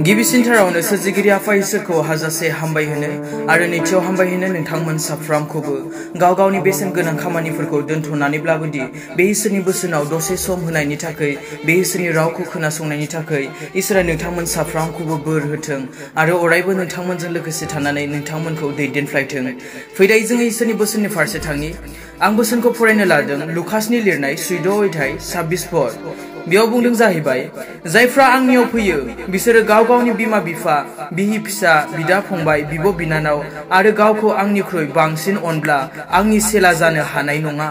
गिबिसिनथारावनो सोरजिगिरि आफा इसोरखौ हाजासे हामबाय होनो आरो नैथियाव हामबाय होनो नोंथांमोन साफ्रामखौबो गाव गावनि बेसेन गोनां खामानिफोरखौ दोनथ'नानैब्लाबो दि बे इसोरनि बोसोनाव दसे सम होनायनि थाखाय बे इसोरनि रावखौ खोनासंनायनि थाखाय इसोरा नोंथांमोन साफ्रामखौबो बोर होथों आरो अरायबो नोंथांमोनजों लोगोसे थानानै नोंथांमोनखौ दैदेनफ्लायथों। फैदाय जोङो इसोरनि बोसोननि फारसे थांनि। आं बोसोनखौ फरायनो लादों लुकासनि लिरनाय 14 अध्याय 26 पद। बेयाव बुंदों जाहैबाय जायफ्रा आंनियाव फैयो बिसोरो गाव गावनि बिमा बिफा बिहि फिसा बिदा फंबाय बिब' बिनानाव आरो गावखौ आंनिख्रुइ बांसिन अनब्ला आंनि सेला जानो हानाय नङा।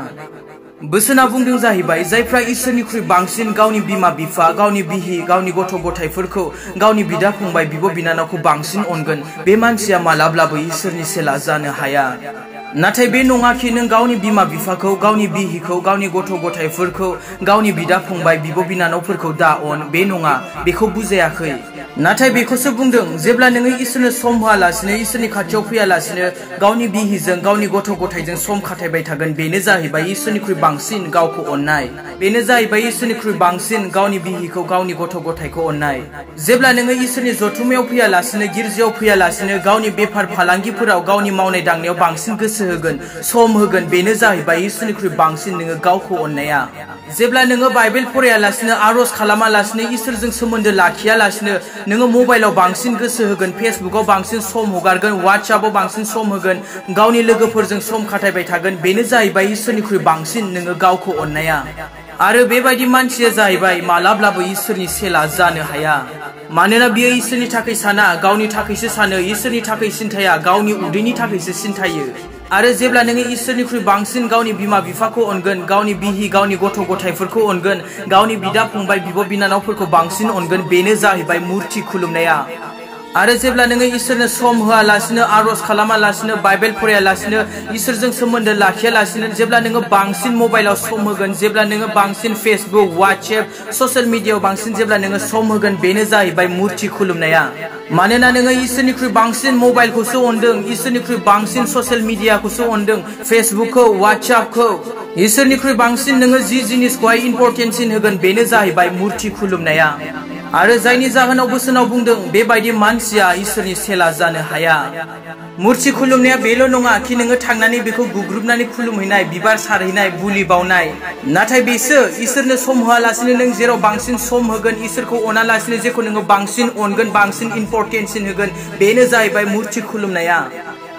बोसोना बुंदों जाहैबाय जायफ्रा इसोरनिख्रुइ बांसिन गावनि बिमा बिफा गावनि बिहि गावनि गथ' गथायफोरखौ गावनि बिदा फंबाय बिब' बिनानावखौ बांसिन अनगोन बे मानसिया मालाब्लाबो इसोरनि सेला जानो हाया। नाथाय बे नङाखि नों गावनि बिमा बिफाखौ गावनि बिहिखौ गावनि गथ' गथायफोरखौ गावनि बिदा फंबाय बिब' बिनानावफोरखौ दा अन बे नङा बेखौ बुजायाखै। नाथाय बेखौसो बुंदों जेब्ला नोङो इसोरनो सम होआलासिनो इसोरनि खाथियाव फैयालासिनो गावनि बिहिजों गावनि गथ' गथायजों सम खाथायबाय थागोन बेनो जाहैबाय इसोरनिख्रुइ बांसिन गावखौ अननाय। बेनो जाहैबाय इसोरनिख्रुइ बांसिन गावनि बिहिखौ गावनि गथ' गथायखौ अननाय। जेब्ला नोङो इसोरनि जथुमायाव फैयालासिनो गिर्जायाव फैयालासिनो गावनि बेफार फालांगिफोराव गावनि मावनाय दांनायाव बांसिन गोसो होगोन सम होगोन बेनो जाहैबाय इसोरनिख्रुइ बांसिन नोङो गावखौ अननाया। जेब्ला नोङो बाइबेल फरायालासिनो आर'ज खालामालासिनो इसोरजों सोमोन्दो लाखियालासिनो नोङो मबाइलाव बांसिन गोसो होगोन फेसबुकाव बांसिन सम हगारगोन वाट्सएपआव बांसिन सम होगोन गावनि लोगोफोरजों सम खाथायबाय थागोन बेनो जाहैबाय इसोरनिख्रुइ बांसिन नोङो गावखौ अननाया। आरो बेबायदि मानसिया जाहैबाय मालाब्लाबो इसोरनि सेला जानो हाया। मानोना बियो इसोरनि थाखाय साना गावनि थाखायसो सानो इसोरनि थाखाय सिन्थाया गावनि उदैनि थाखायसो सिन्थायो। आरो जेब्ला नोङो इसोरनिख्रुइ बांसिन गावनि बिमा बिफाखौ अनगोन गावनि बिहि गावनि गथ' गथायफोरखौ अनगोन गावनि बिदा फंबाय बिब' बिनानावफोरखौ बांसिन अनगोन बेनो जाहैबाय मुर्ति खुलुमनाया। आरो जेब्ला नोङो इसोरनो सम होआलासिनो आर'ज खालामालासिनो बाइबेल फरायालासिनो इसोरजों सोमोन्दो लाखियालासिनो जेब्ला नोङो बांसिन मबाइलाव सम होगोन जेब्ला नोङो बांसिन फेसबुक वाट्सएप ससियेल मिडियायाव बांसिन जेब्ला नोङो सम होगोन बेनो जाहैबाय मुर्ति खुलुमनाया। मानोना नोङो इसोरनिख्रुइ बांसिन मबाइलखौसो अनदों इसोरनिख्रुइ बांसिन ससियेल मिडियाखौसो अनदों फेसबुकखौ वाट्सएपखौ इसोरनिख्रुइ बांसिन नोङो जि जिनिसखौहाय इम्परटेन्टसिन होगोन बेनो जाहैबाय मुर्ति खुलुमनाया। आरो जायनि जाहोनाव बोसोनाव बुंदों बेबायदि मानसिया इसोरनि सेला जानो हाया। मुर्ति खुलुमनाया बेल' नङा कि नोङो थांनानै बेखौ गुग्रुबनानै खुलुमहैनाय बिबार सारहैनाय बुलि बावनाय। नाथाय बेसो इसोरनो सम होआलासिनो नों जेराव बांसिन सम होगोन इसोरखौ अनालासिनो जेखौ नोङो बांसिन अनगोन बांसिन इम्परटेन्टसिन होगोन बेनो जाहैबाय मुर्ति खुलुमनाया।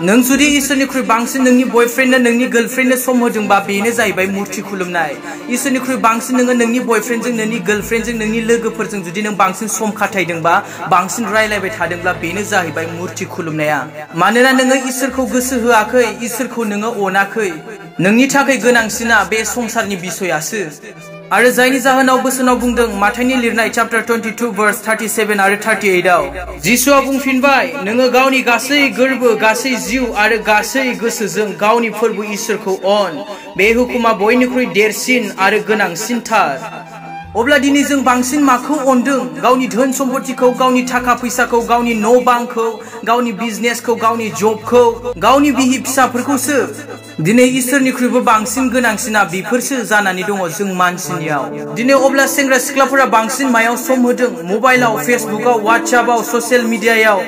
नों जुदि इसोरनिख्रुइ बांसिन नोंनि बयफ्रेन्डनो नोंनि गार्लफ्रेन्डनो सम होदोंबा बेनो जाहैबाय मुर्ति खुलुमनाय। इसोरनिख्रुइ बांसिन नोङो नोंनि बयफ्रेन्डजों नोंनि गार्लफ्रेन्डजों नोंनि लोगोफोरजों जुदि नों बांसिन सम खाथायदोंबा बांसिन रायलायबाय थादोंब्ला बेनो जाहैबाय मुर्ति खुलुमनाया। मानोना नोङो इसोरखौ गोसो होआखै इसोरखौ नोङो अनाखै नोंनि थाखाय गोनांसिना बे संसारनि बिसयासो। आरो जायनि जाहोनाव बोसोनाव बुंदों माथाइनि लिरनाय चैप्टार 22 verse 37 आरो 38 आव जिसुआ बुंफिनबाय नोङो गावनि गासै गोर्बो गासै जिउ आरो गासै गोसोजों गावनि फोरबो इसोरखौ अन बे हुकुमा बयनिख्रुइ देरसिन आरो गोनांसिनथार। अब्ला दिनै जों बांसिन माखौ अनदों गावनि धोन सम्पतिखौ गावनि थाखा फैसाखौ गावनि न' बांखौ गावनि बिजनेसखौ गावनि जबखौ गावनि बिहि फिसाफोरखौसो। दिनै इसोरनिख्रुइबो बांसिन गोनांसिना बेफोरसो जानानै दङ जों मानसिनियाव। दिनै अब्ला सेंग्रा सिख्लाफोरा बांसिन मायाव सम होदों मबाइलाव फेसबुकाव वाट्सएपआव ससियेल मिडियायाव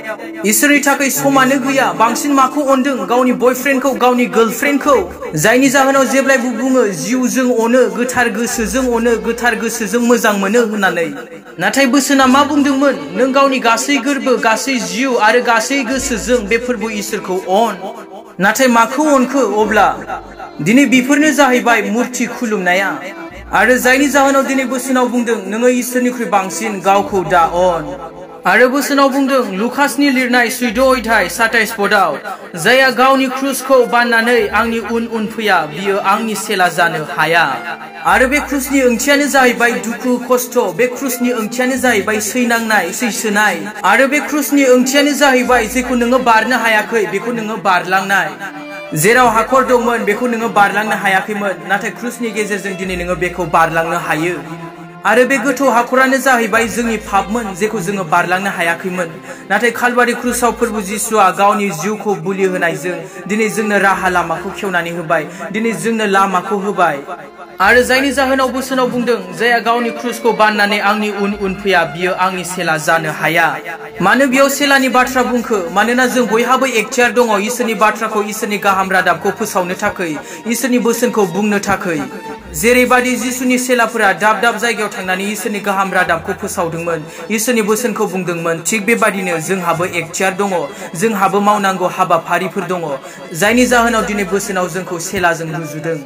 इसोरनि थाखाय समानो गैया। बांसिन माखौ अनदों गावनि बयफ्रेन्डखौ गावनि गार्लफ्रेन्डखौ जायनि जाहोनाव जेब्लायबो बुङो जिउजों अनो गोथार गोसोजों अनो गोथार गोसोजों मोजां मोनो होननानै। नाथाय बोसोना मा बुंदोंमोन नों गावनि गासै गोर्बो गासै जिउ आरो गासै गोसोजों बे फोरबो इसोरखौ अन। नाथाय माखौ अनखो अब्ला दिनै बेफोरनो जाहैबाय मुर्ति खुलुमनाया। आरो जायनि जाहोनाव दिनै बोसोनाव बुंदों नोङो इसोरनिख्रुइ बांसिन गावखौ दा अन। आरो बोसोनाव बुंदों लुकासनि लिरनाय 14 अध्याय 27 पदआव जायहा गावनि क्रुसखौ बाननानै आंनि उन उन फैया बियो आंनि सेला जानो हाया। आरो बे क्रुसनि ओंथियानो जाहैबाय दुखु खस्थ बे क्रुसनि ओंथियानो जाहैबाय सैनांनाय सैसोनाय आरो बे क्रुसनि ओंथियानो जाहैबाय जेखौ नोङो बारनो हायाखै बेखौ नोङो बारलांनाय। जेराव हाखर दंमोन बेखौ नोङो बारलांनो हायाखैमोन नाथाय क्रुसनि गेजेरजों दिनै नोङो बेखौ बारलांनो हायो। आरो बे गोथौ हाखरानो जाहैबाय जोंनि पापमोन जेखौ जोङो बारलांनो हायाखैमोन नाथाय कालवारि क्रुसाव फोरबो जिसुआ गावनि जिउखौ बुलि होनायजों दिनै जोंनो राहा लामाखौ खेवनानै होबाय दिनै जोंनो लामाखौ होबाय आरो जायनि जाहोनाव बोसोनाव बुंदों जायहा गावनि क्रुसखौ बाननानै आंनि उन उन फैया बियो आंनि सेला जानो हाया मानो बेयाव सेलानि बाथ्रा बुंखो मानोना जों बयहाबो एखथियार दङ इसोरनि बाथ्राखौ इसोरनि गाहाम रादाबखौ फोसावनो थाखाय इसोरनि बोसोनखौ बुंनो थाखाय जेरैबादि जिसुनि सेलाफोरा दाब दाब जायगायाव थांनानै इसोरनि गाहाम रादाबखौ फोसावदोंमोन इसोरनि बोसोनखौ बुंदोंमोन थिग बेबादिनो जोंहाबो एखथियार दङ जोंहाबो मावनांगौ हाबाफारिफोर दङ जायनि जाहोनाव दिनै बोसोनाव जोंखौ सेलाजों रुजुदों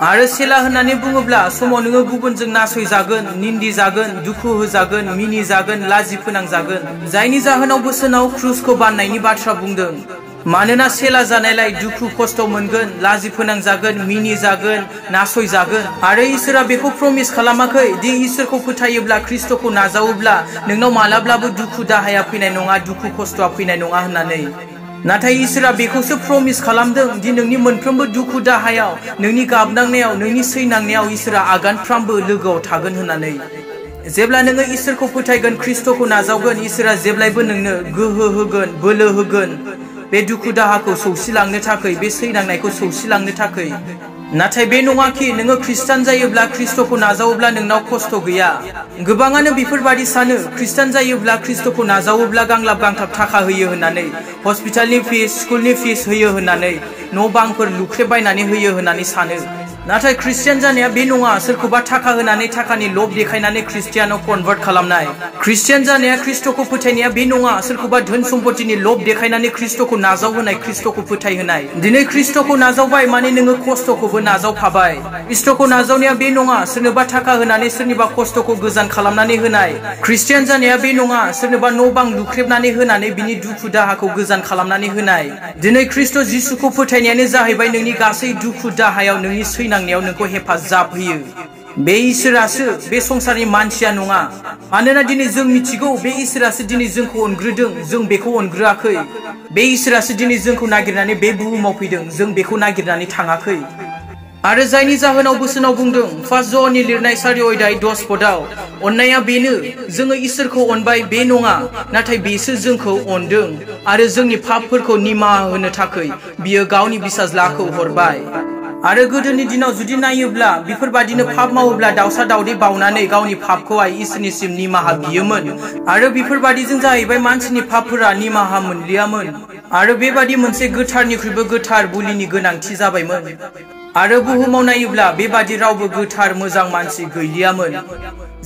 आरो सेला होननानै बुङोब्ला समाव नोङो गुबुनजों नासयजागोन निन्दि जागोन दुखु होजागोन मिनि जागोन लाजि फोनांजागोन जायनि जाहोनाव बोसोनाव क्रुसखौ बाननायनि बाथ्रा बुंदों मानोना सेला जानायलाय दुखु खस्थ मोनगोन लाजि फोनांजागोन मिनि जागोन नासय जागोन आरो इसोरा बेखौ प्रमिस खालामाखै दि इसोरखौ फोथायोब्ला ख्रिस्टखौ नाजावोब्ला नोंनाव मालाब्लाबो दुखु दाहाया फैनाय नङा दुखु खस्थआ फैनाय नङा होननानै नाथाय इसोरा बेखौसो प्रमिस खालामदों दि नोंनि मोनफ्रोमबो दुखु दाहायाव नोंनि गाबनांनायाव नोंनि सैनांनायाव इसोरा आगानफ्रामबो लोगोआव थागोन होननानै जेब्ला नोङो इसोरखौ फोथायगोन ख्रिस्टखौ नाजावगोन इसोरा जेब्लायबो नोंनो गोहो होगोन बोलो होगोन बे दुखु दाहाखौ सौसिलांनो थाखाय बे सैनांनायखौ सौसिलांनो थाखाय नाथाय बे नङाखि नोङो ख्रिस्टान जायोब्ला ख्रिस्टखौ नाजावोब्ला नोंनाव खस्थ गैया गोबाङानो बेफोरबादि सानो ख्रिस्टान जायोब्ला ख्रिस्टखौ नाजावोब्ला गांलाब गांथाब थाखा होयो होननानै हस्पिटालनि फिस स्कुलनि फिस होयो होननानै न' बांफोर लुख्रेबायनानै होयो होननानै सानो नाथाय ख्रिस्टियान जानाया बे नङा सोरखौबा थाखा होनानै थाखानि लब देखायनानै ख्रिस्टियानाव कनभार्ट खालामनाय ख्रिस्टियान जानाया ख्रिस्टखौ फोथायनाया बे नङा सोरखौबा धोन सम्पतिनि लब देखायनानै ख्रिस्टखौ नाजावहोनाय ख्रिस्टखौ फोथायहोनाय दिनै ख्रिस्टखौ नाजावबाय माने नोङो खस्थखौबो नाजावफाबाय ख्रिस्टखौ नाजावनाया बे नङा सोरनोबा थाखा होनानै सोरनिबा खस्थखौ गोजान खालामनानै होनाय ख्रिस्टियान जानाया बे नङा सोरनोबा न' बां लुख्रेबनानै होनानै बिनि दुखु दाहाखौ गोजान खालामनानै होनाय दिनै ख्रिस्ट जिसुखौ फोथायनायानो जाहैबाय नोंनि गासै दुखु दाहायाव नोंनि सैनांनायाव नोंखौ हेफाजाब होयो बे इसोरासो बे संसारनि मानसिया नङा मानोना दिनै जों मिथिगौ बे इसोरासो दिनै जोंखौ अनग्रोदों जों बेखौ अनग्रोआखै बे इसोरासो दिनै जोंखौ नागिरनानै बे बुहुमाव फैदों जों बेखौ नागिरनानै थाङाखै आरो जायनि जाहोनाव बोसोनाव बुंदों फार्स्ट ज'ननि लिरनाय 4:10 पदआव अननाया बेनो जोङो इसोरखौ अनबाय बे नङा नाथाय बेसो जोंखौ अनदों आरो जोंनि पापफोरखौ निमाहा होनो थाखाय बियो गावनि बिसाज्लाखौ हरबाय आरो गोदोनि दिनाव जुदि नायोब्ला बेफोरबादिनो पाप मावोब्ला दाउसा दाउदै बावनानै गावनि पापखौहाय इसोरनिसिम निमाहा बियोमोन आरो बेफोरबादिजों जाहैबाय मानसिनि पापफोरा निमाहा मोनलियामोन आरो बेबादि मोनसे गोथारनिख्रुइबो गोथार बुलिनि गोनांथि जाबायमोन आरो बुहुमाव नायोब्ला बेबादि रावबो गोथार मोजां मानसि गैलियामोन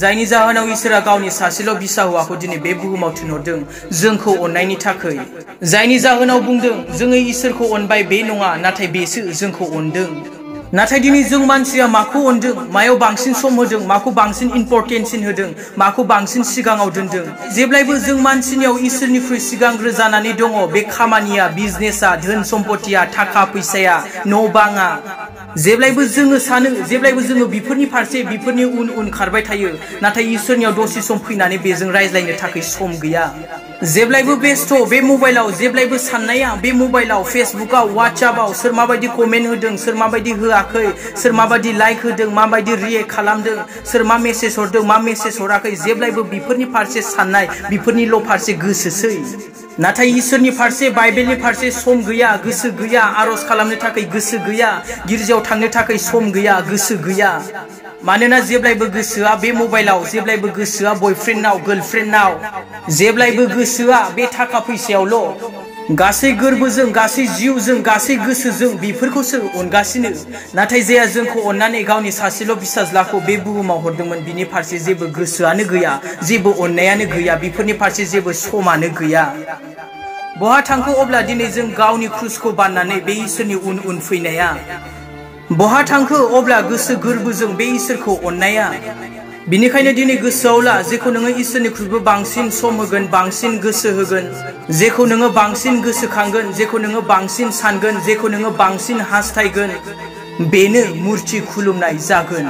जायनि जाहोनाव इसोरा गावनि सासेल' बिसा हौवाखौ दिनै बे बुहुमाव थिनहरदों जोंखौ अननायनि थाखाय जायनि जाहोनाव बुंदों जोङो इसोरखौ अनबाय बे नङा नाथाय बेसो जोंखौ अनदों नाथाय दिनै जों मानसिया माखौ अनदों मायाव बांसिन सम होदों माखौ बांसिन इम्परटेन्सिन होदों माखौ बांसिन सिगाङाव दोनदों जेब्लायबो जों मानसिनियाव इसोरनिख्रुइ सिगांग्रो जानानै दङ बे खामानिया बिजनेसा धोन सम्पतिया थाखा फैसाया न' बाङा जेब्लायबो जोङो सानो जेब्लायबो जोङो बिफोरनि फारसे बिफोरनि उन उन खारबाय थायो नाथाय इसोरनियाव दसे सम फैनानै बेजों रायज्लायनो थाखाय सम गैया जेब्लायबो बेस्थ बे मबाइलाव जेब्लायबो साननाया बे मबाइलाव फेसबुकआव वाट्सएपआव सोर माबायदि कमेन्ट होदों सोर माबायदि होआखै सोर माबायदि लाइक होदों माबायदि रिएक्ट खालामदों सोर मा मेसेज हरदों मा मेसेज हराखै जेब्लायबो बिफोरनि फारसे साननाय बिफोरनिल' फारसे गोसोसै नाथाय इसोरनि फारसे बाइबेलनि फारसे सम गैया गोसो गैया आरज खालामनो थाखाय गोसो गैया गिर्जायाव थांनो थाखाय सम गैया गोसो गैया मानोना जेब्लायबो गोसोआ बे मबाइलाव जेब्लायबो गोसोआ बयफ्रेन्डनाव गार्लफ्रेन्डनाव जेब्लायबो गोसोआ बे थाखा फैसायावल' गासै गोरबोजों गासै जिउजों गासै गोसोजों बेफोरखौसो अनगासिनो नाथाय जाया जोंखौ अननानै गावनि सासेल' बिसाज्लाखौ बे बुहुमाव हरदोंमोन बिनि फारसे जेबो गोसोआनो गैया जेबो अननायानो गैया बेफोरनि फारसे जेबो समानो गैया बहा थांखो अब्ला दिनै जों गावनि क्रुसखौ बाननानै बे इसोरनि उन उन फैनाया बहा थांखो अब्ला गोसो गोरबोजों बे इसोरखौ अननाया बिनिखायनो दिनै गोसोआव ला जेखौ नोङो इसोरनिख्रुइबो बांसिन सम होगोन बांसिन गोसो होगोन जेखौ नोङो बांसिन गोसोखांगोन जेखौ नोङो बांसिन सानगोन जेखौ नोङो बांसिन हास्थायगोन बेनो मुर्ति खुलुमनाय जागोन।